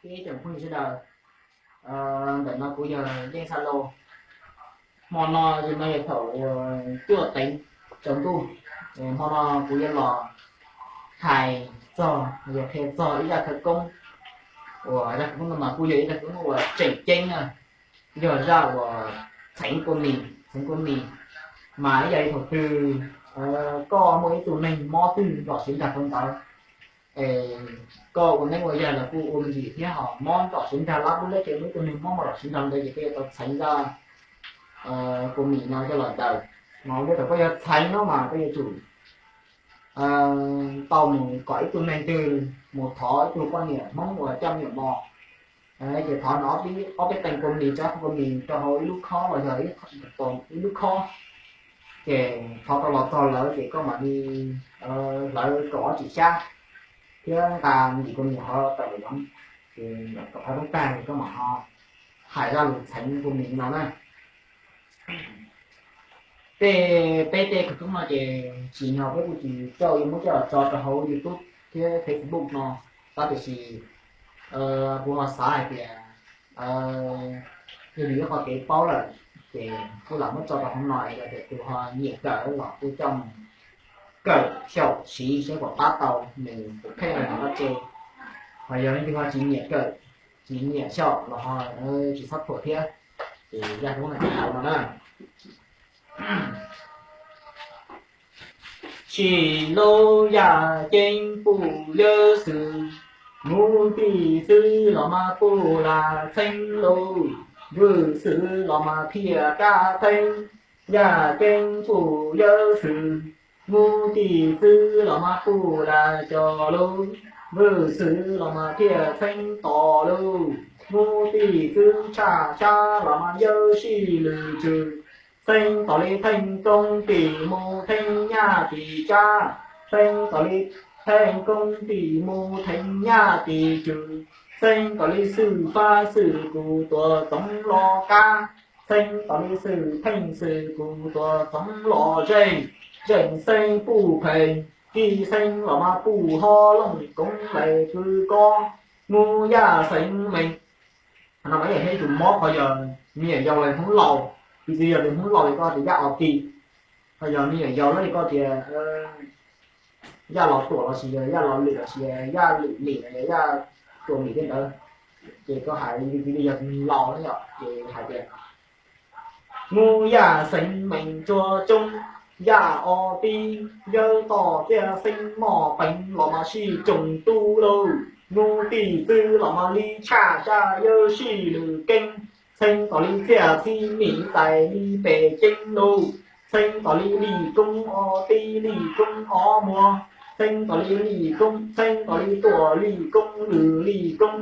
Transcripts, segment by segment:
Ib tsoom phooj ywg sawv daws, ntawm no kuv yog Yeej Xa Los. Hmo no yog no yog thaum cuaj teev tsaus ntuj. Hmo no kuv yuav los hais txog, yog qhia txog ib zaj khawv koob uas zaj khawv koob no mas kuj yog ib zaj khawv koob uas tseem ceeb na, yog zaj uas txheev kua mis, txheev kua mis. Mas ib yam li thaum twg koj muaj ib tug neeg mob twg nrom siv nrag rau ntawd, es koj ua neeb ua yaig los kuj ua me ntsis thiab, ho mob nrom siv nrag lab lub leb ces muaj ib tug neeg mob nrom siv nrag ntawd ces koj yuav tau txheev zaj kua mis no coj los daws. Mas ua ntej thaum koj yuav txheev no mas koj yuav tsum tau mus kom ib tug neeg twg mus thov ib tug poj niam Hmoob uas coj me nyuam mos, ces thov nws ob peb teev kua mis, txheev kua mis rau hauv ib lub khob los yog ib lub khob. Ces thov tau los txog lawv ces koj mam li hlawv kaum ob tsis xyab thiab nqa ntim kua mis hov tawm los yoov, ces kom qhov rooj tag ces koj mam ho hais zaj lus txheev kua mis no na. Tej peb tej khawv koob no ces tsim nyog peb kuj tsis txawj yuav muab coj los tso rau hauv YouTube thiab Facebook no, tab tiam sis kuv ho xav hais tias yog li ib qho kev paub lawm ces kuj lam muab tso rau hauv no es yog tias tus ho nyiam kawm los kuj coj mus kawm xyaum siv saib puas pab tau nws tus kheej los yog dab tsi. Ho yog leej twg ho tsis nyiam kawm, tsis nyiam xyaum los ho tsis txhob thuam thiab. Ces zaj khawv koob no ces tau no na. Tsis lauj, yaj ceeb puj yawg xwm, mus tij txwv los mas puj lam txheeb lauj, vwm xwm los mas thiaj kaj theeb. Yaj ceeb puj yawg xwm, mus tij txwv los mas puj lam cog lauj, vwm xwm los mas thiaj txheeb tos lauj. Mus tij txwv tshaj xyab los mas yawg sij lwm tswv, txheeb tos li theej koob tim mus theej nyaj tim cab, txheeb tos li theej koob tim mus theej nyaj tim tswv, txheeb tos li xwm fab xwm kus tuam txoov los qab, txheeb tos li xwm theej xwm kus tuam txoov los zeeg, zeeg xeeb puj pheej, kis xeeb los mas puj ho looj koob lais kws kob, mus yaj xeeb meej. Qhov no mas yog ib tug mob, qhov yog me nyuam yaus los Hmoob laus, piv txwv yog tus Hmoob laus es koj tias yaj os kis, qhov yog me nyuam yaus los koj tias yaj los tuam los sis yog yaj los lwm los sis yaj lwm mim los yog yaj tuam mim tej ntawd, ces koj hais li yog tus laus na yom, ces hais tias mus yaj xeeb meej tsuag coob, yaj os tib yawg toj txiaj xeeb moj peev los mas sij tsoom tub lauj, mus tij txwv los mas li tshaj xyab yawg sij lwm keeb, txheeb tos li txiaj txhij mim txais li pes ceeb lauj, txheeb tos li lis koob os tib lis koob os muag, txheeb tos li lis koob, txheeb tos li tuam lis koob lwm lis koob,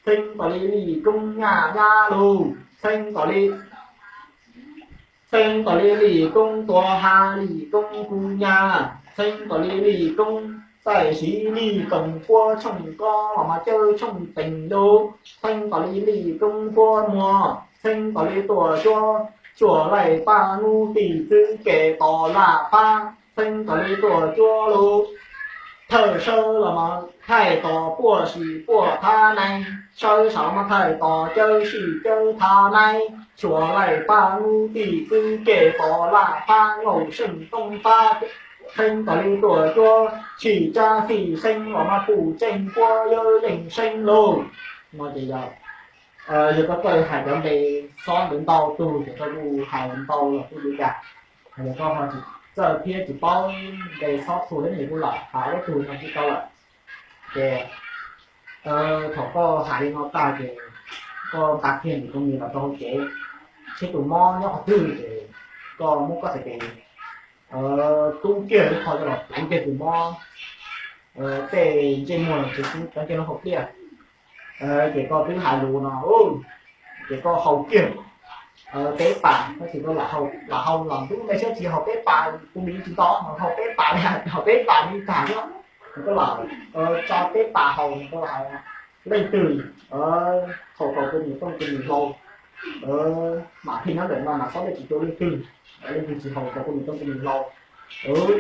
txheeb tos li lis koob nyaj nyab lauj, txheeb tos li txheeb tos li lis koob tuam hav lis koob kuv nyab, txheeb tos li lis koob txais siv lis koom puab tshooj kob los mas cawj tshooj teem lauj, txheeb tos li lis koob puab muag, txheeb tos li tuam cuab, cuam laij paj nub tij txwv kev tos laj phab, txheeb tos li tuam cuab lauj. Thawj sawv los mas thaij tos puaj sim puaj thav neeb, sawv saum los mas thaij tos cawj sim cawj thav neeb, cuam laij paj nub tij txwv kev tos laj phab, ngaum seej tooj phab, txheeb tos li tuam cuab, tsim tsab fij seeb los mas puj tseej puab yawg yeej seeb lauj. No ces yog, yog koj txawj hais cov npe xob ntawd ntau tug ces koj kuj hais ntau los kuj yuav cas. Yog koj ho tsis txawj thiab tsis paub npe xob txhua thiab no ces kuj lam hais ob peb tug no tsis tau lawm. Ces thaum koj hais li no tag ces koj nqa kiag ntim kua mis los rau hauv tsev, seb tus mob nyob qhov twg ces koj muab koj txhais tes tub kiag ib qho coj los puv kiag tus mob tej ntsej muag los tsev xwb, tov kiag lub hauv pliaj. Ces koj twb hais lus no, ces koj haus kiag peb pas, tab sis koj lam haus los ntub me siab tsis haus peb pas, tus mis tsis nto, haus peb pas li, haus peb pas li tag thiab. Koj lam tso peb pas haus, koj lam hais leej twg haus tau tus mis tooj tus mis hlau, mam pheej nyob ntawm no mas xob dej tsis tua leej twg, leej twg tsis haus tau tus mis tooj tus mis hlau,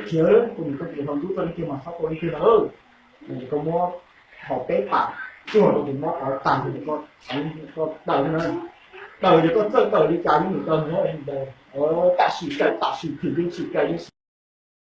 khiav tus mis tooj tus mis hlau ntub rau leej twg mas xob tua leej twg na. Ces koj muab haus peb pas, tsuag rau tus mob qhov tag, koj daws, daws ces koj txawj daws li cas yeej daws, tam sim cai tam sim phim yeej tsis cai yeej